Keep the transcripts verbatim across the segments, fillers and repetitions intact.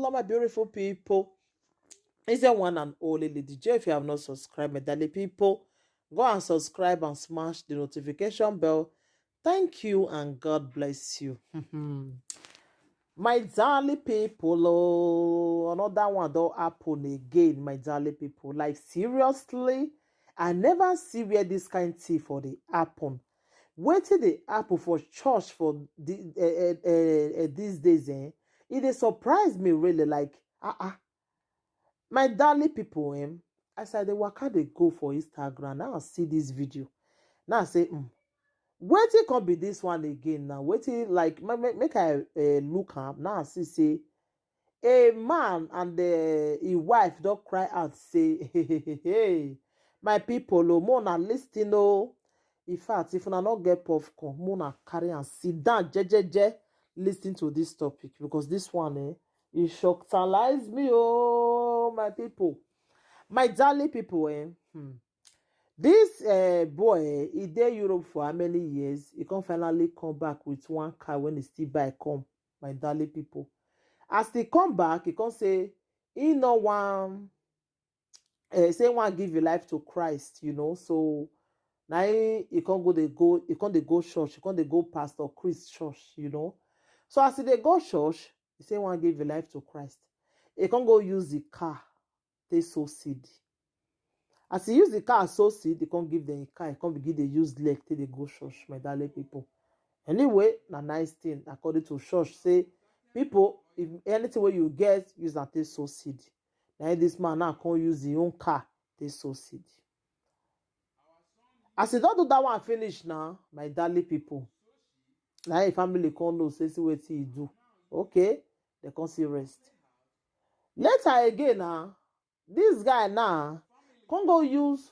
All my beautiful people, it's your one and only Lady J. If you have not subscribed, my darling people, go and subscribe and smash the notification bell. Thank you and God bless you. My darling people, oh, another one don't happen again, my darling people. Like, seriously, I never see where this kind thing for the happen. Wetin dey happen for church for the, uh, uh, uh, uh, these days, eh? It dey surprise me really, like, ah, ah. My darling people, eh? As I dey waka dey go for Instagram, now I see this video. Now I say, mm, wetin come be this one again now? Wetin, like, ma-, ma-, make I, uh, look am. Now I see say a man and, uh, his wife don cry out say, hey, hey, hey, hey, my people, oh, more na listen, oh. In fact, if una no get popcorn, more na carry and sit down, jejeje, listen to this topic, because this one, eh, it shockalize me, oh, my people. My darling people, eh? Hmm. This, uh, boy, eh, he dey Europe for how many years? He come finally come back with one car when he still buy come, my darling people. As he come back, he come say he no wan, uh, say wan give his life to Christ, you know. So now he, he can't go, they go, he can't they go church, he can't they go Pastor Chris church, you know. So as he dey go church, he say wan give his life to Christ. He can't go use the car, they sow seed. As he use the car, sow seed, they can't give them a car, he can't begin they use leg till they go church, my darling people. Anyway, na nice thing, according to church, say, people, if anything where you get, use that take sow seed. Now this man now can't use his own car, they sow seed. As he don't do that one finish now, my darling people, now his family can't know, say, see what he do. Okay, they can't see rest. Later again now, this guy now can't go use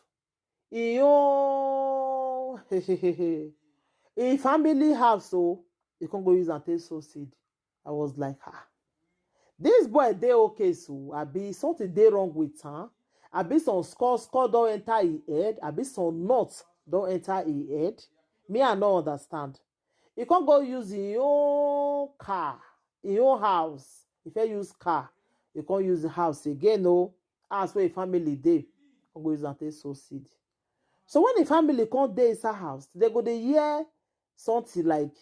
his own, his family house, so he can't go use and take sow seed. I was like, ah, this boy dey okay, so I be something dey wrong with her. I be some score score don't enter his head. I be some not don't enter his head. Me, I no understand. He can't go use his own car, his own house. If I use car, you can't use the house again, no. As where family dey, can't go use and take sow seed. So when the family can't dey inside house, they go dey hear something like,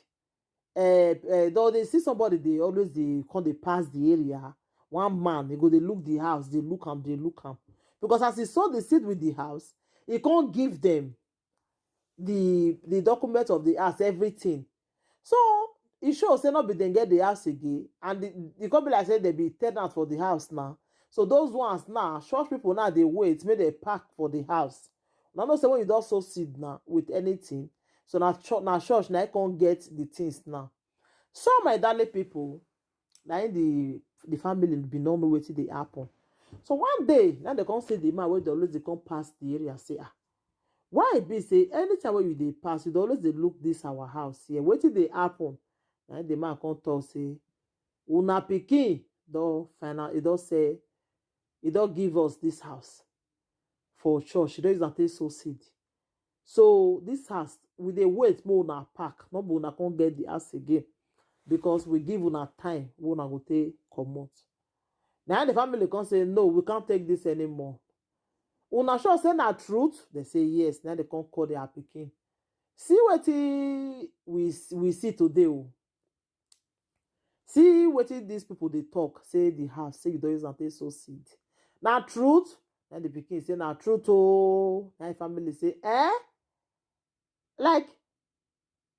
uh, uh, though they see somebody, they always they come they pass the area. One man, they go they look the house, they look am, they look am. Because as he saw the seed with the house, he can't give them the the document of the house, everything. So he show say not be then get the house again, and the, the company like say they be tenant for the house now. So those ones now, church people now they wait, make they pack for the house. Now no say when you don't sow seed now with anything, so now church, now church now can't get the things now. So my darling people, now the the family be no know wetin dey happen. So one day now they come see the man where they always they come pass the area, say, ah, why e be say anytime when you dey pass, you dey always dey look this our house here? Wetin dey happen? Na the man come talk say, una pikin don final, he don say, he don give us this house for church. He don use am take sow seed. So this house, we dey wait make una pack, no be una come get the house again, because we give una time wey una go take comot. Na the family come say, no, we can't take this anymore. Una sure say na truth? They say yes. Now they come call their pikin. See wetin we we see today, oh. See wetin these people they talk, say the house, say you don't use and take sow seed. Na truth? Now the pikin say na truth, oh. Now the family say, eh? Like,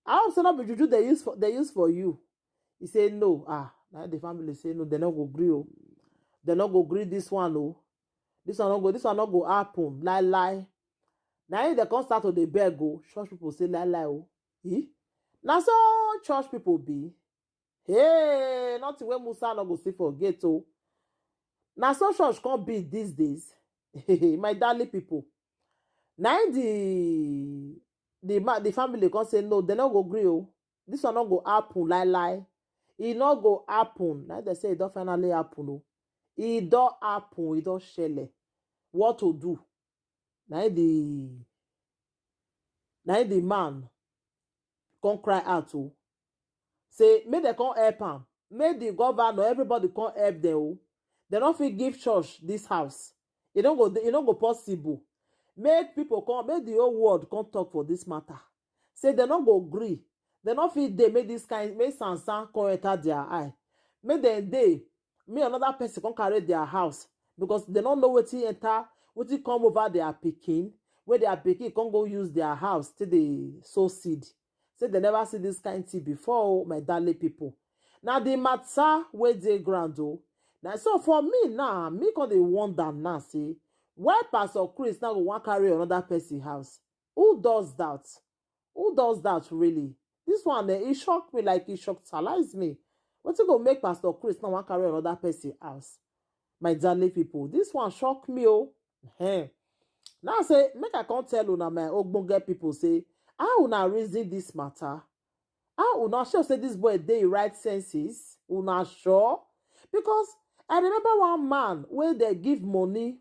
I hope say not be juju they use for, they use for you. He say no. Ah, now the family say no, they not go gree, oh. They not go gree this one, oh. This one not go, this one not go happen. Lie, lie. Now if they come start to the beg, oh, church people say lie, lie, oh. Eh? Now so church people be. Hey, nothing wey Musa no go see for gate, oh. Now so church come be these days. My darling people. Now the the ma- the family come say no, they no go gree, oh. This one no go happen, lie, lie. E no go happen. Now they say it don't finally happen, oh. E don't happen, e don't shele. What to do? Now the now the man come cry out, oh. Say make they come help am. Make the governor, everybody come help them o. They no fit give church this house. E no go, e no go possible. Make people come, make the whole world come talk for this matter. Say they no go gree. They no fit dey make this kind, make sansan come enter their eye. Make dem dey, make another person come carry their house, because they no know wetin enter, wetin come over their pikin, wey their pikin come go use their house take dey sow seed. Say they never see this kind thing before o, my darling people. Na the matter wey dey ground o. Na so for me now, me come dey wonder now say, why Pastor Chris now go wan carry another person house? Who does that? Who does that really? This one, eh, e shock me, like, e shockalize me. Wetin go make Pastor Chris now wan carry another person house? My darling people, this one shock me o. Ehen. Now say, make I come tell una, my ogbonge people, say, how una reason this matter? How una sure say this boy dey right senses? Una sure? Because I remember one man wey dey give money,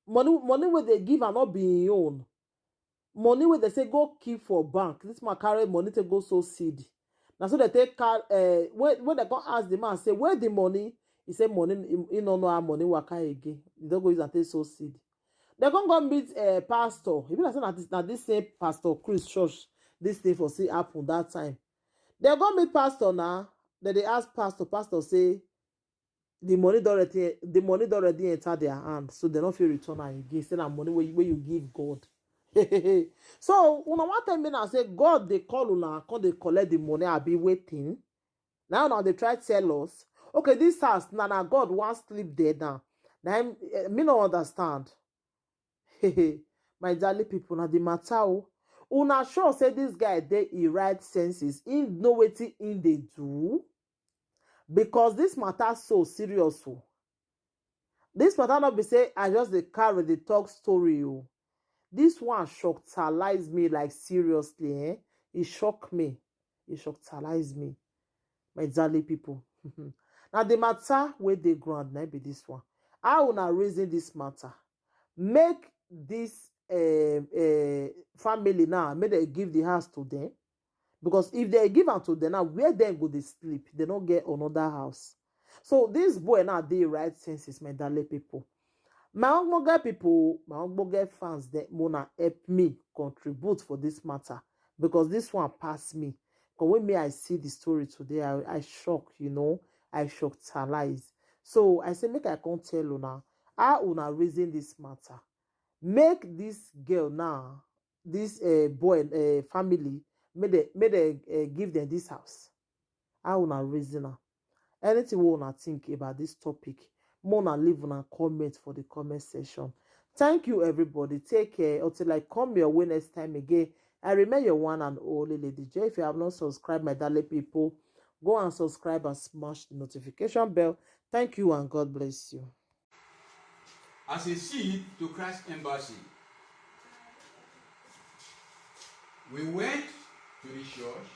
money, money wey dey give am no be him own. Money wey dey say go keep for bank. This man carry money take go sow seed. Na so they take call, eh, when, when they come ask the man, say, "Where the money?" He say money, he, he no know how money waka again. He don go use am take sow seed. They come go meet, eh, pastor. E be like say na this, na this same Pastor Chris church this thing for still happen that time. They go meet pastor now. Then they ask pastor. Pastor say the money don already, the money don already enter their hand, so they no fit return am again. Say na money wey, wey you give God. So una wan tell me now say God dey call una come dey collect the money, abi wetin? Now una dey try tell us. Okay, this house, na, na God wan sleep there now. Na him, eh, me no understand. My darling people, na the matter o. Una sure say this guy dey in right senses? He know wetin he dey do? Because this matter so serious o. This matter no be say I just dey carry the talk story o. This one shockalize me, like, seriously, eh? E shock me. E shockalize me. My darling people. Na the matter wey dey ground na be this one. How una reason this matter? Make this, eh, eh, family now, make they give the house to them. Because if they give am to them now, where dem go dey sleep? They no get another house. So this boy now dey right senses, my darling people. My ogbonge people, my ogbonge fans, dem, una help me contribute for this matter, because this one pass me. Because when me I see the story today, I, I shock, you know, I shockalize. So I say make I come tell una how una reason this matter. Make this girl now, this, eh, boy, eh, family, make they, make they, eh, give them this house. How una reason am? Anything wey una think about this topic, make una leave una comment for the comment section. Thank you, everybody. Take care until I come your way next time again. I remain your one and only Lady J. If you have not subscribed, my darling people, go and subscribe and smash the notification bell. Thank you and God bless you. As a seed to Christ Embassy, we went to the church,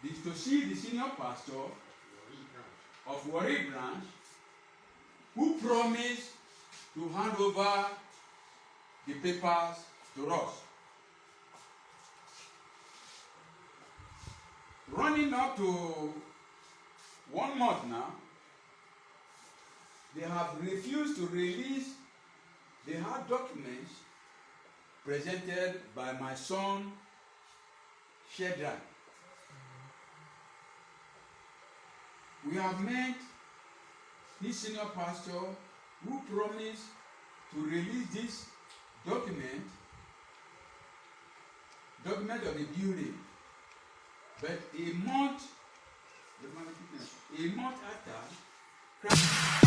this, to see the senior pastor of Warri Branch, who promised to hand over the papers to us. Running up to one month now, they have refused to release the hard documents presented by my son, Shadrach. We have met this senior pastor who promised to release this document, document of the building. But a month, a month after,